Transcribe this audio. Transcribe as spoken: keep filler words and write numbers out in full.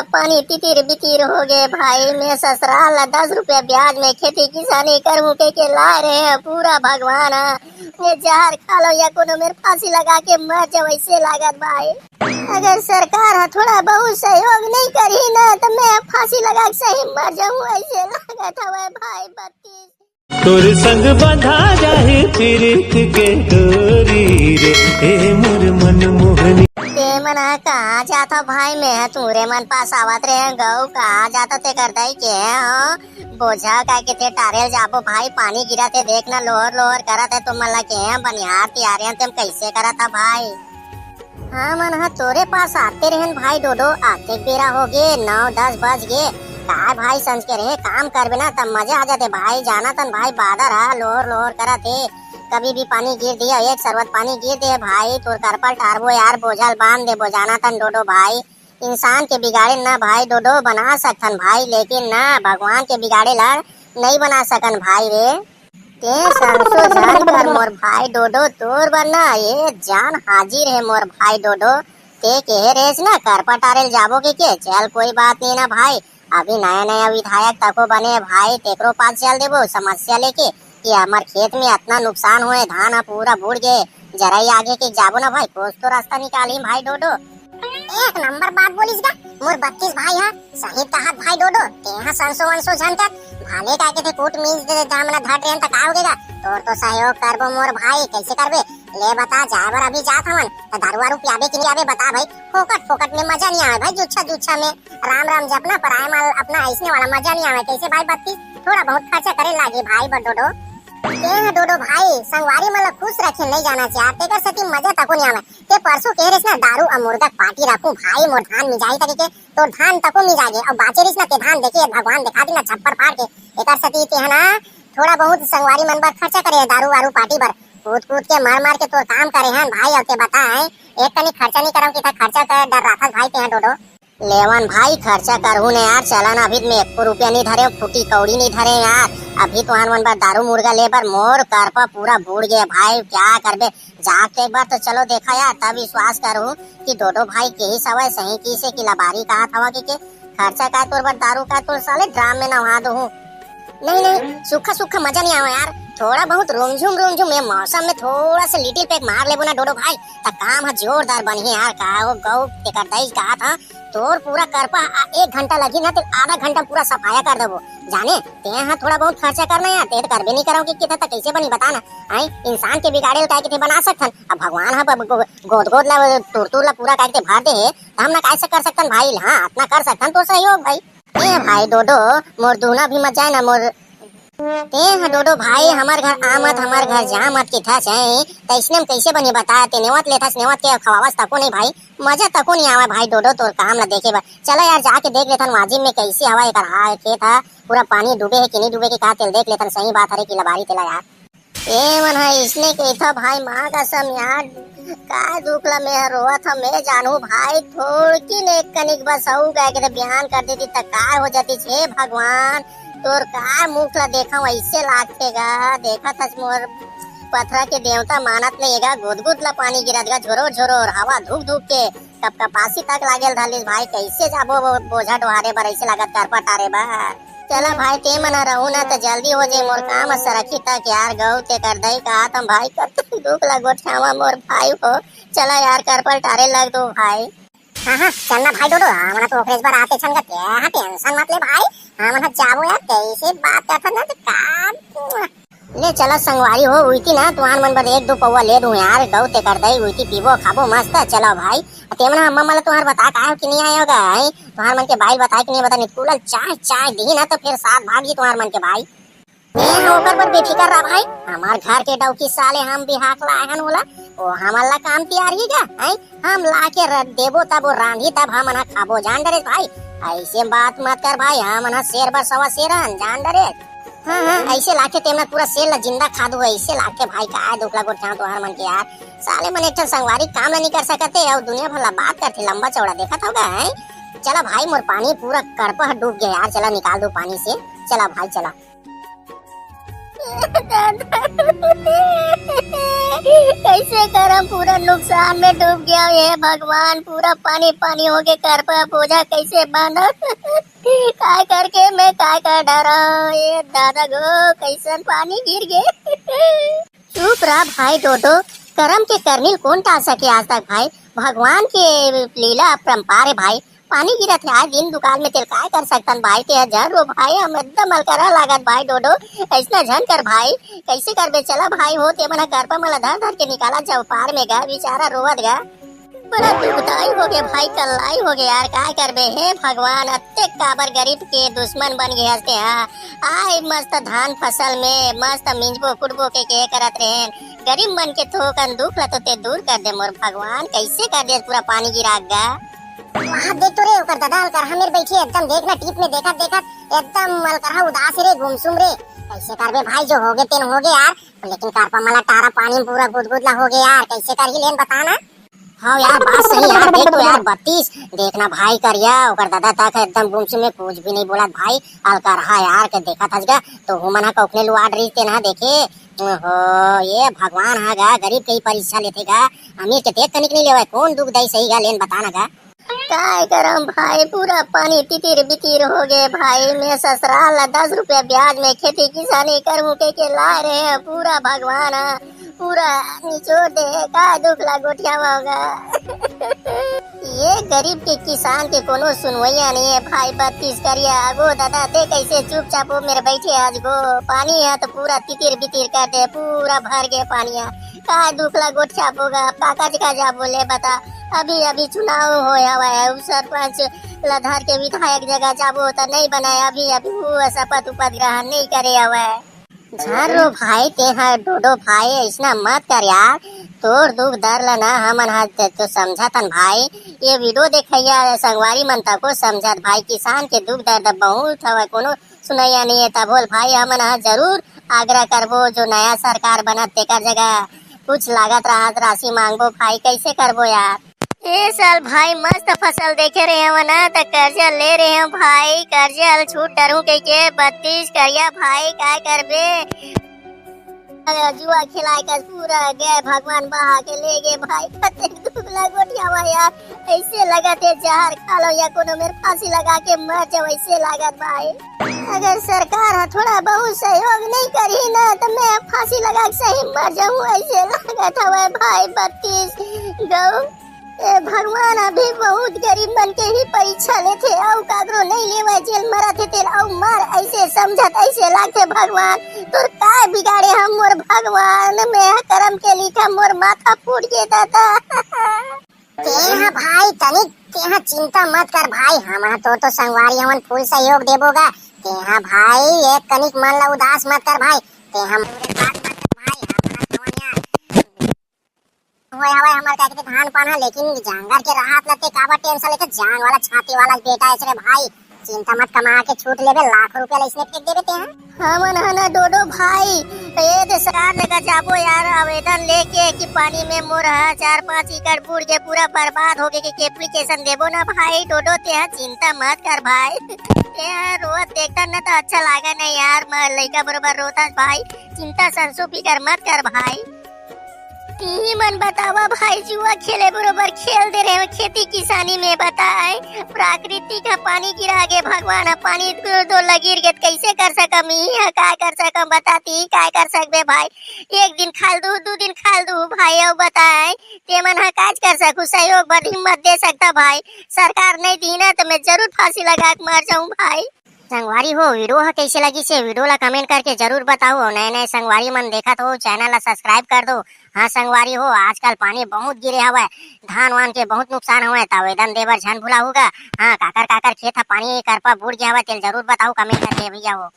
पानी तितिर बितिर हो गे भाई। मैं ससुराल ला दस रुपया ब्याज में खेती किसानी करहूं कहिके लाय रहें पूरा। भगवान ह, ये जहर खा लो या कोनो मेर फांसी लगा के मर जाओ, ऐसे लागत भाई। अगर सरकार ह थोड़ा बहुत सहयोग नहीं करही ना, तो मैं फांसी लगा के सही मर जाऊं, ऐसे लागत हवय भाई। बत्तीस तोर संग बंधा जाही पीरित के डोरी रे, ए मोर मन मोहनी। ते मन ह कहाँ जात हो भाई? मैं ह तुरे मन पास आवत रहे गऊ, कहाँ जात हो? तेकर दई के हो बोझा का के ते टारेल जाबो भाई, पानी गिरत हे, देख ना लोहर लोहर करत हे, तुमन ला के ह बनिहार तियारे ह, तेम कैसे करत ह भाई? हमन ह तोरे पास आते रहेन भाई डोडो, आते बेरा हो गे, नौ दस बज गे। काय भाई, संझ के रहे काम करबे ना, तब मजा आ जाते भाई। जाना तन भाई, बादर ह लोहर लोहर करत हे, कभी भी पानी गिर दिया, एक सरबत पानी गिर दे भाई, तोर करपल टारबो यार, बोझल बांध देबो। जाना तन डोडो भाई, इंसान के बिगाड़े ना भाई डोडो बना सकथन भाई, लेकिन ना भगवान के बिगाड़े ला नहीं बना सकन भाई रे। ते संसो झन कर मोर भाई डोडो, तोर बर ना ये जान हाजिर हे मोर भाई डोडो। ते केहे रेस ना करपा टारेल जाबो के, के? चल कोई बात नहीं ना भाई, अभी नया नया विधायक तको बने भाई, तेकरो पास चल देबो समस्या लेके कि हमर खेत में अतना नुकसान होए, धान ह पूरा बूड़ गे, जरई आगे के जाबो ना भाई, कुछ तो रास्ता निकालही भाई डोडो। एक नंबर बात बोलिस गा मोर बत्तीस भाई ह, सही कहत भाई डोडो, तेहा संसो वंसो झन कर, भाले का के थे कूट मीज दे दाम ला धर रेन त का होगे गा? तोर तो सहयोग करबो मोर भाई, कैसे करबे? ले बता, जाए बर अभी जात हवन, त दारू वारू पियाबे कि नहीं आबे बता भाई, फोकट फोकट में मजा नहीं आवे भाई, जुच्छा जुच्छा में राम राम जपना पराए माल अपना, ऐसने वाला मजा नहीं आवे। कैसे भाई बत्तीस, थोड़ा बहुत खर्चा करे लागी भाई बर डोडो। तेहा डोडो भाई, संगवारी मन ला खुश रखे नहीं जाना चाहिए, तेकर सेती मजा तको नहीं आवे। ते परसों कहे रेस ना दारू अउ मुर्गा के पार्टी रखूं भाई, मोर धान मिंजाही तक के, तोर धान तको मिंजा गे, अउ बाचे रेस ना ते धान देखे भगवान देखा दी ना छप्पर फाड़ के। एकर सेती ते ह ना थोड़ा बहुत संगवारी मन बर खर्चा करे दारू वारू पार्टी बर, कूद कूद के मार मार के तोर काम करे हन भाई। अउ ते बताए एक कनी खर्चा नहीं करम कि खर्चा कर डर रहा भाई ते ह डोडो। लेवन भाई, खर्चा करहू ने यार, चलन अभी तो मैं एको रुपया नहीं धरे, फूटी कौड़ी नहीं धरे यार। अभी तुहान मन बर दारू मुर्गा ले बर मोर करपा पूरा बूड़ गया भाई, क्या करबे? जाके एक बार तो चलो देखा यार, तब विश्वास करहू कि डोडो भाई के ही सवय सही की से कि लबारी कहा था कि के खर्चा का तोर बर दारू का तोर साले ड्राम में नहा दो हूँ। नहीं नहीं, सूखा सूखा मजा नहीं आवा यार, थोड़ा बहुत रोमझुम रोमझुम ये मौसम में थोड़ा सा लिटिल पैक मार लेबो ना डोडो भाई, त काम ह जोरदार बनही यार। का हो गौ तेकर दई कहा था, तोर पूरा करपा आ, एक घंटा लगी ना, तो आधा घंटा पूरा सफाया कर देबो। जाने ते यहाँ थोड़ा बहुत खर्चा करना यार, ते तो करबे नहीं करो कि कितना तक कैसे बनी बता ना। आई इंसान के बिगाड़े ल काय के बना सकथन, अब भगवान ह ब-, गो-, गोद गोद ला तुरतुर ला पूरा काय के भर दे हे, त हम ना कैसे कर सकथन भाई? हाँ, अपना कर सकथन तो सहयोग भाई। ए भाई डोडो, मोर दूना भी मत जाए ना मोर। ते ह डोडो भाई, हमर घर आ मत, हमर घर जा मत किथस है, त इसने में कैसे बनी बता? ते नेवत लेथस, नेवत के खवावस तको नहीं भाई, मजा तको नहीं आवे भाई डोडो तोर काम ला देखे बर। चलो यार, जाके देख लेथन वाजिब में कैसे हवा एकर हाल, खेत ह पूरा पानी डूबे है कि नहीं डूबे के, का तेल देख लेथन, सही बात हरे कि लबारी तेला यार। ए मन ह इसने कहिथा भाई, माँ कसम यार, का दुख ला मैं ह रोवत ह, मैं जानू भाई, थोड़किन एक कनिक बस अऊ गा के त बिहान कर देती त काय हो जाती हे भगवान, तोर का मुख ला देखा वैसे लागथे गा, देखत हस मोर पथरा के देवता मानत नहीं गा, गुदगुद ला पानी गिरत गा, झोरोर झोरोर हवा धुक धुक के कपकपासी तक लागेल धलिस भाई, कैसे जाबो वो बोझा डोहारे बर, ऐसे लागत करपा टारे बर। चला भाई, ते मन ह रहू ना, त जल्दी हो जाए मोर काम ह सरकी तक यार। गऊ ते कर दई का तम भाई, कब तक दुख ला गोठियावा मोर भाई हो। चला यार, करपल टारे लग दो भाई। हाँ, हाँ, चलना भाई डोडो, हमन तो ओकरेज बर आते छन का, ते हाँ, टेंशन मत ले भाई, हमन ह जाबो यार, कैसे बात करथन ना, ते का ले चला संगवारी हो, उइती ना तुहान मन बर एक दो पौवा ले दूं यार, गऊ ते कर दई, उइती पीबो खाबो मस्त। चला भाई, तेमन ह अम्मा मन ला तुहार बता का हो कि नहीं आयो गा, हैं? तुहार मन के बाई ल बता कि नहीं बता, निकुलल चाय, चाय दिही ना तो फिर साथ भाग जी तुहार मन के बाई। ए, ओकर बर बेफिकर रह भाई, हमार घर के डौकी साले हम बिहाक ला आए हन ओला, ओ हमन ला काम तियार ही गा, हैं? हम ला के र-, देबो तब वो रांधी तब हमन ह खाबो जान डरे भाई, ऐसे बात मत कर भाई, हमन ह शेर बर सवा शेर हन जान डरे। हाँ, हाँ, ऐसे लाके तेमन पूरा सेल ला जिंदा खा दू, ऐसे लाके भाई का दुख ला गोठियाव तुहार मन के यार। साले मन एक ठन संगवारी काम ला नहीं कर सकते, अउ दुनिया भर ला बात करते लंबा चौड़ा, देखत होगा, हैं? चला भाई, मोर पानी पूरा कड़पा ह डूब गया यार, चला निकाल दो पानी से, चला भाई, चला। कैसे करम, पूरा नुकसान में डूब गया हे भगवान, पूरा पानी पानी होगे, करपा बोझा कैसे बांधव? काय करके मैं काय कर डरव, ये दादा गो, कैसन पानी गिर गे। चुप रह भाई डोडो, करम के करनी ल कोन टाल सके आज तक भाई, भगवान के लीला अपरंपार हे भाई। पानी गिरत हे आए दिन दुकाल में, तेल काय कर सकथन भाई, ते ह झन रो भाई, हम एकदम अलकरहा लागत भाई डोडो, अइसना झन कर भाई, कैसे करबे, चला भाई हो, ते मन ह करपा मन ल धर धर के निकालत जाव पार में गा, बेचारा रोवत गा। बड़ा दुखदाई होगे भाई, कल्लाई होगे यार, काय करबे हे भगवान, अतेक काबर गरीब के दुश्मन बन गे हस ते हा। आय मस्त धान फसल में मस्त मिंजबो कुटबो के, के करत रहेन, गरीब मन के थोकन दुख ल तो ते दूर कर दे मोर भगवान, कैसे कर दे पूरा पानी गिरा गा। वहाँ देख तो रे, ओकर दादा अलकरहा मेर बइठे, एकदम देख ना टीप में देखत देखत एकदम अलकरहा उदास रे, गुमसुम रे। कैसे करबे भाई, जो होगे तेन होगे यार, लेकिन करपा मन ल टारा पानी में पूरा गुदगुद ला होगे यार, कैसे करही लेन बता ना। हाँ यार, बात सही यार, देख तो यार बत्तीस, देखना भाई करिया, ओकर दादा तक एकदम गुमसुम में कुछ भी नहीं बोलत भाई, अलकरहा यार के देखत हस गा, तो हुमन हा कौखने लुआट रही तेन हा देखे, ओहो, ये भगवान हा गा, गरीब के ही परीक्षा लेथे गा, अमीर के देख तनिक नहीं लेवय, कौन दुख दई सही गा, लेन बता ना गा। काय करम भाई, पूरा पानी तितिर बितिर होगे भाई। मैं ससुराल ला दस रुपया ब्याज में खेती किसानी करहूं कहिके लाय रहेंव, पूरा भगवान ह पूरा निचोड़ दे हे। का दुख ला गोठियावंव गा। ये गरीब के किसान के कोनो सुनवइया नहीं हे भाई। बत्तीस करिया, अगो दादा, ते कैसे चुपचाप ओ मेर बइठे हस गो? पानी ह तो पूरा तितिर बितिर कर दे, पूरा भर गे पानी ह। का दुख ला गोठियाबो गा, काकर जगा जाबो ले बता। अभी अभी चुनाव होय हवय, उ सरपंच ला धर के विधायक जगा जाबो त नहीं बनय, अभी अभी उ शपथ उपथ ग्रहण नहीं करे हवय। झन रो भाई, ते ह डोडो भाई, अइसना मत कर यार, तोर दुख दर्द ला ना हमन ह तो समझत हन भाई, ये वीडियो देखइया संगवारी मन तको समझत भाई, किसान के दुख दर्द बहुत हवय, कोनो सुनइया नहीं हे। तभो ले भाई हमन ह जरूर आग्रह करबो, जो नया सरकार बनत तेकर जगा कुछ लागत राहत राशि मांगबो भाई, कैसे करबो यार? ए साल भाई मस्त फसल देखे रहेंव ना, त कर्जा ले रहेंव भाई, कर्जा ल छूट डरहूं कहिके बत्तीस करिया भाई, काय करबे? अरे जुआ खिलाय कस पूरा गे, भगवान बहा के ले गे भाई, कतेक दुख ला गोठियावंव यार, ऐसे लगत हे जहर खा लंव या कोनो मेर फांसी लगा के मर जांव, ऐसे लागत भाई। अगर सरकार ह थोड़ा बहुत सहयोग नहीं करही ना, त मैं फांसी लगा के सही मर जाहूं, ऐसे लागत हवय भाई। बत्तीस गऊ, ए भगवान, अभी बहुत गरीब मन के ही परीक्षा लेथे, अउ काकरो नहीं लेवय, जेल मरत हे तेल अउ मर, ऐसे समझत ऐसे लागथे भगवान, तोर काय बिगाड़े हम मोर भगवान, मैं करम के लिखा मोर माथा फूट गे दादा। तेहा भाई तनिक, तेहा चिंता मत कर भाई, हम ह तोर तो संगवारी हवन, full सहयोग देबो गा। तेहा भाई एक कनिक मन ला उदास मत कर भाई, तेहा मोरे बात मत कर भाई, हम ह हवन यार। होय हवय हमर का कहिथे धान पान ह, लेकिन जांगर के राहत ल ते काबर tension लेथे, जांग वाला छाती वाला बेटा ऐसे रे भाई। चिंता मत, कमा के छूट लेबे, लाखों रुपया ला इसने फेंक देबे तेहा। हमन ह ना डोडो भाई, ए दे सरकार लगा जाबो यार, आवेदन लेके कि पानी में मोर ह चार पाँच एकड़ बूड़ के पूरा बर्बाद हो गे के application देबो ना भाई। डोडो तेहा चिंता मत कर भाई, तेहा रोवत देखता ना तो अच्छा लागे ना यार, म-, लइका बरोबर रोता भाई, चिंता संसो फिकर मत कर भाई। तिही मन बतावा भाई, जुआ खेले बरोबर खेल दे रहे हो खेती किसानी में, बताए प्राकृतिक ह पानी गिरा गे, भगवान ह पानी दो, दो लगिर गे, कैसे कर सकम? इही ह काय कर सकम? बता तिही काय कर सकबे भाई? एक दिन खाल दू, दू दिन खाल दू भाई, अउ बताए ते मन ह काज कर सकू? सहयोग बर हिम्मत दे सकता भाई, सरकार नहीं दी ना तो मैं जरूर फांसी लगा के मर जाऊं भाई। संगवारी हो, video ह कइसे लगिस हे, video ला comment करके जरूर बताओ। अउ नए नए संगवारी मन देखत हो, channel ला subscribe कर दो। हाँ संगवारी हो, आजकल पानी बहुत गिरे हवय, धान वान के बहुत नुकसान हवय, त आवेदन दे बर झन भुलाहू गा। हाँ, काकर काकर खेत ह पानी करपा बूड़ गे हवय, तेल जरूर बताओ comment करके भैया हो।